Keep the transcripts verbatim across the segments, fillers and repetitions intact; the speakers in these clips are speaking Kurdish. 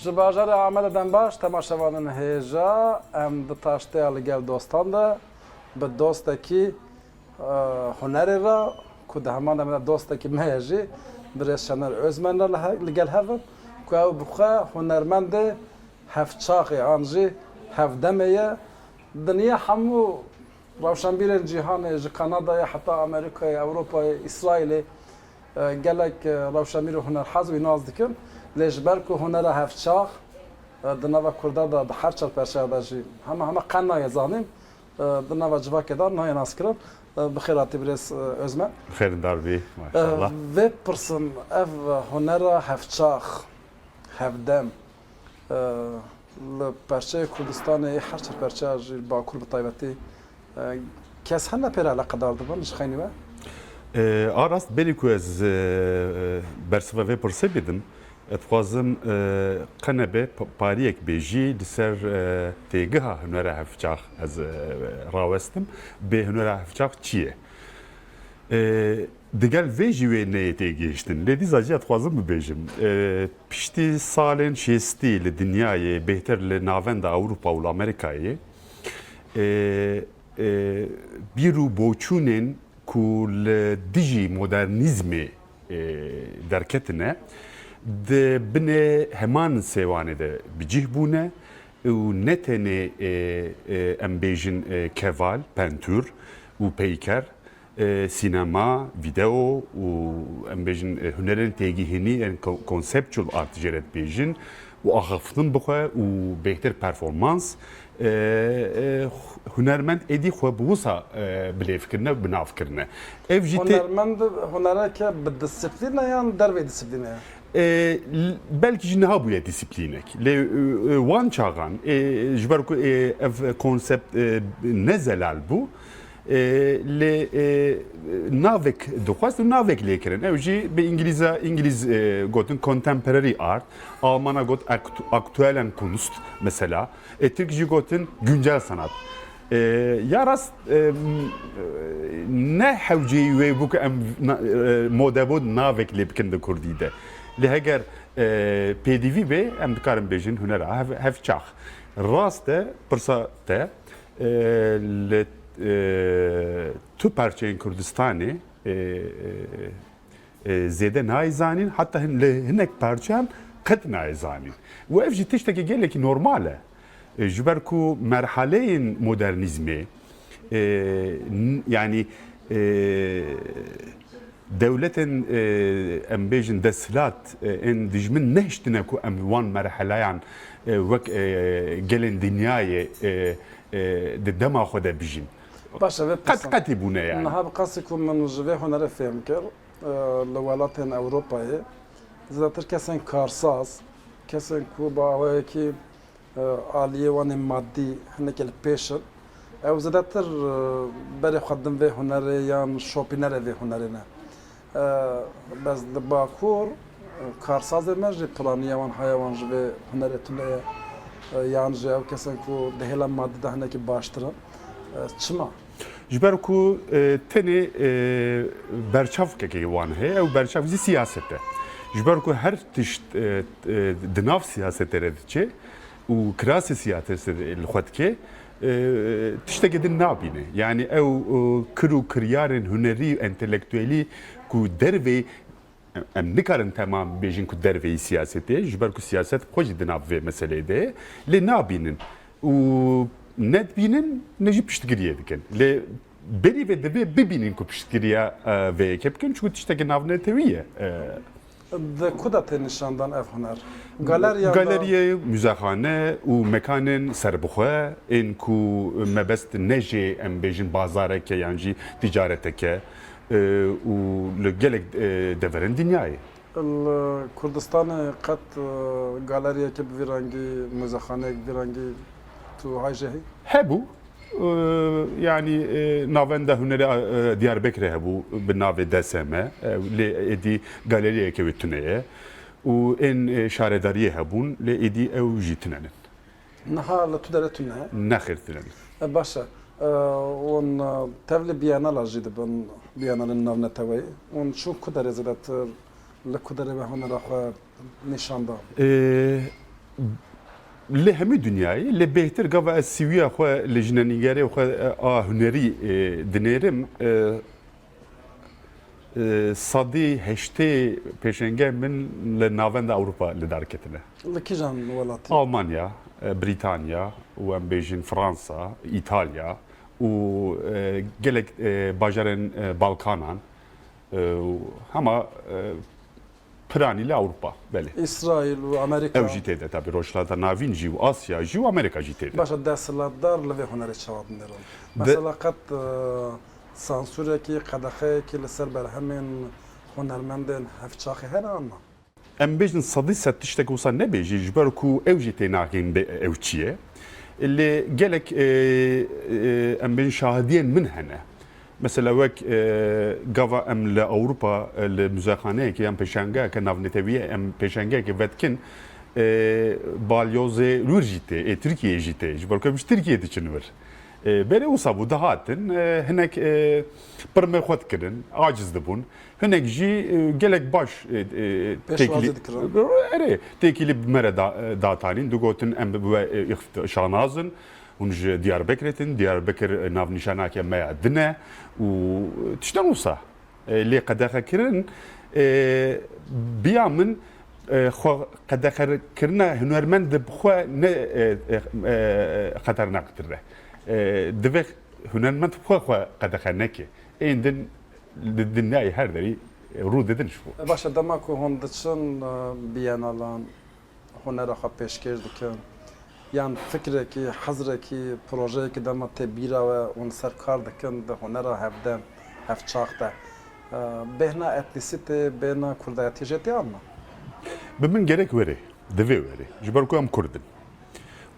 Ji bajarê Amedê dem baş, temaşevanên hêja, em di taşteya li gel dostan de bi dostekî, e, hunerê re, ku di heman demê de dostekî me ye jî, birêz Şener Ozmen re li he-, li gel hev in, ku ew bi xwe hunermendê hevçaxê an jî hevdemê ye. Dinya hemû rewşenbîrên cîhanê, ji Kanadayê heta Amerîkayê, Ewropayê, Îsraîlê, e, gelek, e, rewşenbîr û hunerhez wî nas dikin. Lê ji ber ku hunera hevçax, e, di nava Kurda de, di her çar perçeya de jî hema hema qe nayê zanîn, e, di nava civakê de nayê naskirin. E, bi xêr hatî birêz, e, Ozmen. Xêrindar bî, e, maşallah. Vê pirsin, ev hunera hevçax, hevdem, e, li perçeyê Kurdistanê, her çar perçeya jî Bakur bi taybetî, e, kes hene pê re eleqedar dibin ji xeynî we? E, a rast, berî ku ez, e, bersiva vê pirsê bidim, ez dixwazim, e, qe nebe pa-, pariyek bê jî li ser, e, têgiha hunera hevçax ez, e, rawestim. Bê hunera hevçax çi ye? E, digel vê jî wê neyê têgihiştin. Lê dîsa jî ez dixwazim bibêjim. E, piştî salên şêstî li dinyayê, bêhtir li navenda Ewropa û li Amerîkayê, e, e, bîr û boçûnên ku li dijî modernîzmê, e, derketine, di binê heman sêwanê de bi cih bûne û ne tenê, e, e, em bêjin, e, keval, pentûr û peyker, e, sînema, vîdeo û, em bêjin, e, hunerên têgihînî, yani ko-, conceptual art jê re dibêjin û axaftin bi xwe û bêhtir performans, e, e, hunermend êdî xwe bi wisa, e, bilêv kirine, bi nav kirine. Ev jî tê- Hunermend hunereke bi disiplîn e yan dervê disiplînê ye? E, l-, belkî jî niha bûye disiplînek. Lê, e, e, wan çaxan, e, ji ber ku, e, ev konsept, e, ne zelal bû, e, lê, e, navek dixwest û navek lê kirin. Ew jî bi îngilîza, îngilîz, e, gotin contemporary art, almana got akt-, aktuellen Kunst mesela. E, Tirk jî gotin güncel sanat. E, ya rast, e, m-, e, ne hewceyî wê bû ku em na-, e, modebo navek lê bikin di kurdî de. Lê heger, e, pêdivî bê, em dikarin bêjin hunera hev-, hevçax. Rast e, pirsa te, e, li, e, tu parçeyên Kurdistanê, e, e, e, zêde nayê zanîn, heta hin-, li hinek parçeyan qet nayê zanîn. Û ev jî tiştekî gelekî normal e. E, ji ber ku merhaleyên modernîzmê, e, n-, yanî, e, dewletên, e, em bêjin desthilat, e, ên dijmin nehiştine ku em wan merheleyan, e, wek, e, gelên dinyayê, e, e, di dema xwe de bijîn. Baş e, vê qet pirsan. Qetî bûne yani. Niha bi qasî ku min ji vê hunerê fêm kir, e, li welatên Ewropayê, zêdetir kesên karsaz, kesên ku bi awayekî, e, aliyê wan ê madî hinekê li pêş in, ew zêdetir, e, berê xwe din vê hunerê yan şopînerê vê hunerê ne. E, bes li Bakur, e, karsazê me jî piraniya wan, haya wan ji vê hunerê tune ye, e, yan jî ew kesên ku di hêla madî de hinekî baştir in. E, çima? Ji ber ku, e, tenê, e, berçavkekê wan heye, ew berçavk jî siyaset e. Ji ber ku her tişt, e, e, di nav siyasetê re diçe û kirasê siyasetê li xwe dike, e, tiştekê din nabîne. Yanî ew, e, kir û kiryarên hunerî, entelektuelî ku dervê Em nikarin temam bêjin ku derveyî siyasetê, ji ber ku siyaset xwe jî di nav vê meseleyê de ye, lê nabînin û ne dibînin, ne jî piştgiriyê dikin. Lê berî vê divê bibînin ku piştgiriya, e, vê yekê bikin, çunku tiştekî navnetewî ye. E, Di ku de tê nîşandan ev huner? Galerya de? Galeriyê, muzexane û mekanên serbixwe ên ku mebest ne jê, em bêjin, bazareke yan jî ticareteke, e, û li gelek, e, deverên dinyayê. Li Kurdistanê qet, e, galeriyeke bi vî rengî, muzexaneyek bi vî rengî tu hay jê hî? Hebû. E, yanî, e, navenda hunerê, e, Diyarbekirê hebû bi navê D S M. E, lê êdî galeriyeke wê tune ye. Û ên, e, şaredariyê hebûn, lê êdî ew jî tune ne. Niha li tu derê tune ye? Nexêr, tune ne. E, baş e. E, hûn, e, tevlî biyanala jî dibin, biyanalên navneteweyî. Hûn çûn ku derê zêdetir, li ku derê ve hunera xwe nîşan da? E, Li hemî dinyayê, lê bêhtir gava ez sîwiya xwe li jinenîgerê xwe, e, a hunerî, e, dinêrim, e, e, sedî heştê pêşenge min li navenda Ewropa li dar ketine. Li kîjan welatî? Almanya, e, Brîtanya û em bêjin Fransa, Îtalya û, e, gelek, e, bajarên, e, Balkanan, e, û hema, e, piranî li Ewropa, belê. Îsraîl û Amerîka. Ew jî tê de, tabî Rojhilata Navîn jî û Asya jî û Amerîka jî tê de. Baş e, desthilatdar li vê hunerê çawa dinêrin? De- Mesela qet, e, sansûrekî, qedexeyekî li ser berhemên hunermendên hevçaxê hene an na? Em bêjin sedî sed tiştek wisa nebêjî, ji ber ku ew jî tênaxîn bê ew çi ye. Lê gelek, e, e, em bêjin şahidiyên min hene. Mesela wek, e, gava em li Ewropa, e, li muzexaneyekê yan pêşangeyeke navnetewiyê em pêşangeyekê vedikin, e, balyozê wir jî tê, ê Tirkiyeyê jî tê. Ji ber ku em ji Tirkiyeyê diçin wir. E, berê wisa bû, dihatin, e, hinek, e, pirmê xwe dikirin, aciz dibûn. Hinek jî, e, gelek baş, e, e, Pêşwazî têkilî-, dikirin. Erê, têkilî bi me re da-, e, datanîn, digotin, em bi we, e, îxt-, şanaz in, hûn ji Diyarbekirê tin, Diyarbekir, e, navnîşanake me ya din e û tiştan wisa. E, lê qedexekirin, e, biya min, e, xwe qedexekirina hunermend bi xwe ne, e, e, e, xeternaktire. E, divê hunermend xwe xwe qedexe neke. Ên din di dinyayê her derî rû didin ji bo. E, baş e, dema ku hûn diçin, e, biyenalan, hunera xwe pêşkêş dikin, yan fikrekî, hizrekî, projeyekî dema tê bîra we û li ser kar dikin di hunera hevdem, hevçax de, e, bêhna etnîsîtê, bêhna kurdayetî jê tê an na? Bi min gerek were, divê were. Ji ber ku em kurd in.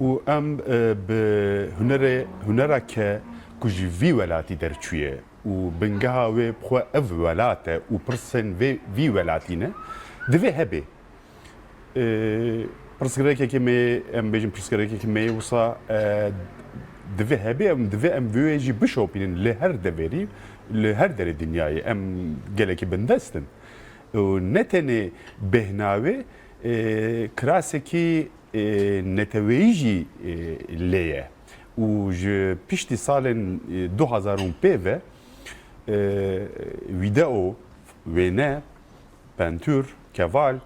Û em, e, bi hunerê, hunera ke ku ji vî welatî derçûye û bingeha wê bi xwe ev welat e û pirsên vê, vî welatî ne, divê hebe. E, pirsgirêkeke me, em bêjin pirsgirêkeke me wisa, e, divê hebe, em divê em vê wê jî bişopînin li her deverî, li her derê dinyayê. Em gelekî bindest in. Û ne tenê bêhna wê, e, kirasekî, e, neteweyî jî, e, lê ye. Û ji piştî salên, e, du hazar û pê ve, e, wîdeo, wêne, pentûr, keval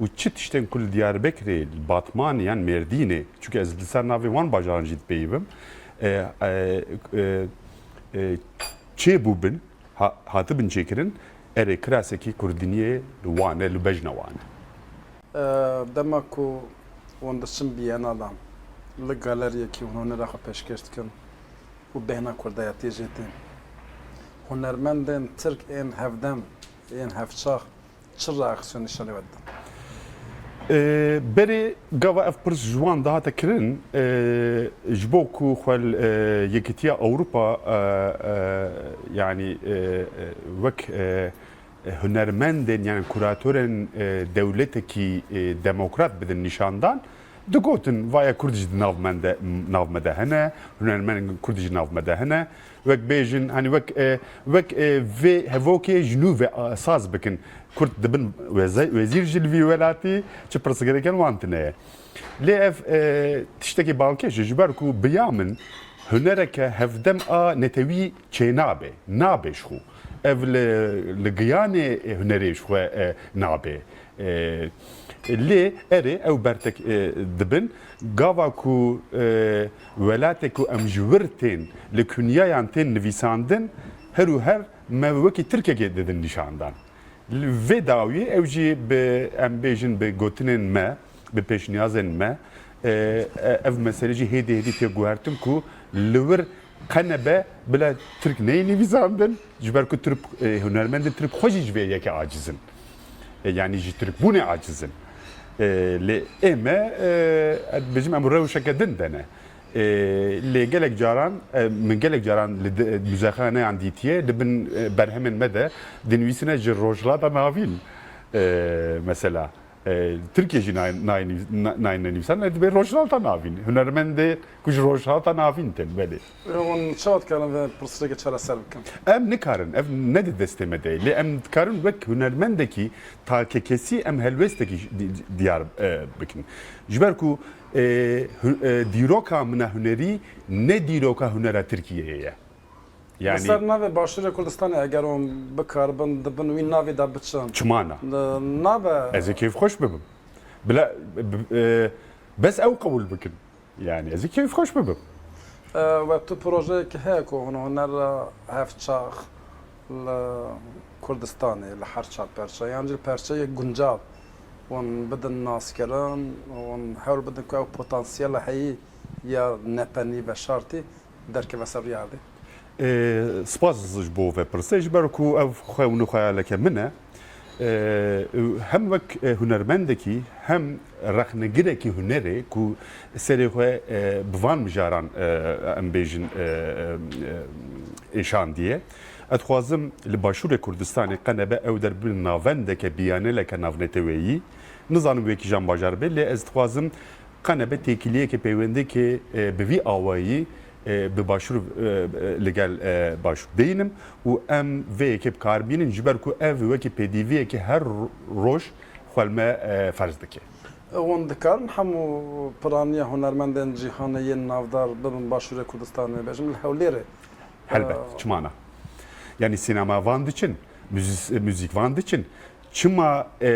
û çi tiştên ku li Diyarbekirê, li Batmanê yan Mêrdînê, çunke ez li ser navê wan bajaran jî dipeyivim, e, e, e, e, çêbûbin, ha-, hatibin çêkirin, erê kirasekî kurdiniyê li wan e, li bejna wan e. E, dema ku hûn diçin biyenalan, li galeriyekî hûn hunera xwe pêşkêş dikin û bêhna kurdayetiyê jê tên. Hunermendên tirk ên hevdem, ên hevçax çi reaksiyonê şerê we didin? E, berê gava ev pirs ji wan dihate kirin, e, ji bo ku xwe li, e, Yekîtiya Ewropa, e, e, yanî, e, e, wek, e, hunermendên, yani kuratorên, e, dewletekî, e, demokrat bidin nîşandan, digotin, vaya Kurd jî di nav me de, nav me de hene, hunermendên Kurd jî nav me de hene. Wek bêjin, hani wek, e, wek, e, vê hevokê ji nû ve, a, saz bikin. Kurd dibin weze-, wezîr ji li vî welatî, çi pirsgirêkên wan tune ye. Lê ev, e, tiştekî balkêş e, ji ber ku biya min hunereke hevdem a netewî çênabe, nabe ji xwe. Ev li, li giyanê hunerê ji xwe, e, nabe. E, lê erê ew bertek, e, dibin. Gava ku, e, welatê ku em ji wir tên, li kunyayan tên nivîsandin, her û her me wekî tirkekê didin nîşandan. Li vê dawiyê ew jî bi, em bêjin, bi gotinên me, bi pêşniyazên me, e, e, ev mesele jî hêdî hêdî tê guhertin ku li wir qe nebe bila Tirk neyê nivîsandin, ji ber ku Tirk, e, hunermendên Tirk xwe jî ji vê yekê aciz in. E, yanî ji Tirkbûnê aciz in. E, lê ê me, e, ez dibêjim em rewşeke din de ne. E, lê gelek caran, e, min gelek caran li di-, muzexaneyan dîtiye, li bin, e, berhemên me de dinivîsine ji Rojhilata Navîn, e, mesela. E, Tirkiye jî nayên, nayên, nayên nivîsan, e, dibê Rojhilata Navîn. Hunermendê ku ji Rojhilata Navîn tên, belê. Hûn çawa dikarin vê pirsgirêkê çareser bikin? Em nikarin, ev ne di destê me de ye. Lê em dikarin wek hunermendekî takekesî em helwestekî di- diyar e, bikin. Ji ber ku e, hu- e, dîroka min a hunerî ne dîroka hunera Tirkiyeyê ye. Li ser navê Başûrê Kurdistanê eger hûn bikaribin di bin wî navî de biçin. Çima na? Li- Nabe. Ez ê kêfxweş bibim. Bila, b- e, bes ew qebûl bikin. Yani ez ê kêfxweş bibim. E, we tu projeyekî heye ku hûn huner hevçax li Kurdistanê, li her çar perçe, yan jî li perçeyê guncav hûn bidin naskirin, hûn hewl bidin ku ew potansiyela heyî ya nepenî veşartî derkeve ser rûyê erdê? E, spas ji bo vê pirsê, ji ber ku ev xwe û xeyaleke min e. E, hem wek e, hunermendekî hem rexnegirekî hunerê ku serê xwe e, bi van mijaran e, em bêjin e, e, e, êşandiye. Ez dixwazim li Başûrê Kurdistanê qe nebe ew der bibin navendeke biyaneleke navneteweyî. Nizanim wê kîjan bajar bê, lê ez dixwazim qe nebe têkiliyeke peywendekê e, bi vî awayî e, bi Başûr e, e, li gel e, Başûr deyînim û em vê yekê bi kar bînin, ji ber ku ev wekî pêdiviyekê her ro- roj xwe li me e, ferz dike. Hûn dikarin hemû piraniya hunermendên cîhanê yên navdar bibin Başûrê Kurdistanê, bêjim li Hewlêrê? Helbet, çima na? Yani sînema van diçin, müzis- müzik van diçin. Çima e,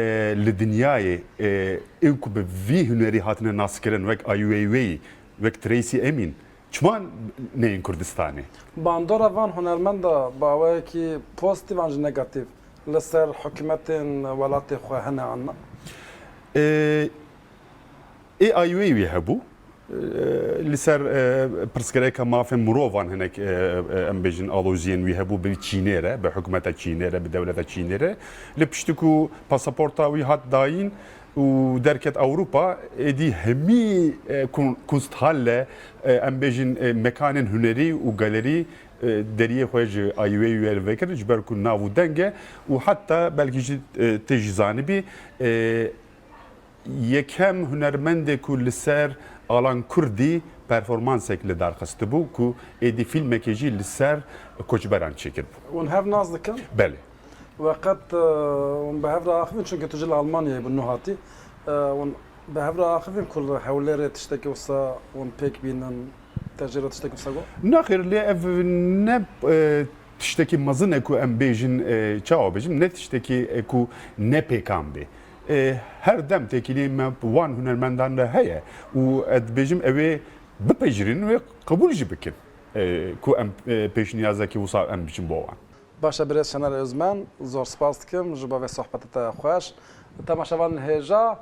li dinyayê e, ew ku bi vî hunerî hatine naskirin wek Ai Weiwei, wek Tracey Emin, çima neyên Kurdistanê? Bandora van hunermenda bi awayekî pozitîf an jî negatîf li ser hikûmetên welatê xwe hene an na? E, ê Ai Weiwei hebû. E, li ser e, pirsgirêka mafên mirovan hinek e, e, em bêjin aloziyên wî hebû bi Çînê re, bi hikûmeta Çînê re, bi dewleta Çînê re. Li piştî ku pasaporta wî hat dayîn û derket Ewropa, êdî hemî e, kun- kunsthalle e, em bêjin e, mekanên hunerî û galerî e, deriyê xwe ji Ai Weiwei re vekir, ji ber ku nav û deng e û heta belkî jî e, tê jî zanibî e, yekem hunermendê ku li ser alan kurdî performansek li dar xistibû ku êdî fîlmekê jî li ser koçberan çêkiribû. Hûn hev nas dikin? Belê. We qet e, hûn bi hev re axivîn, çunke tu jî li Almanyayê bû, nû hatî. E, Hûn bi hev re axivîn ku li Hewlêrê tiştekî wisa hûn pêk bînin, te jê re tiştekî wisa got? Naxêr, lê ev ne e, tiştekî mezin e ku em bêjin, e, çawa bêjin, ne tiştekî e, ku ne pêkan bê. E, her dem têkiliyên me wan hunermendan re heye û ez dibêjim ew ê bipejirînin û ê qebûl jî bikin e, ku em e, pêşniyazekî wisa em biçin bo wan. Baş e birêz Şener Ozmen, zor spas dikim ji bo vê sohbeta te xweş. Temaşevanên hêja,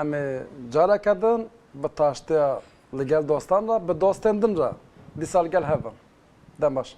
em ê careke din bi taştiya li gel dostan re, bi dostên din re dîsa li gel hev bin. Dem baş.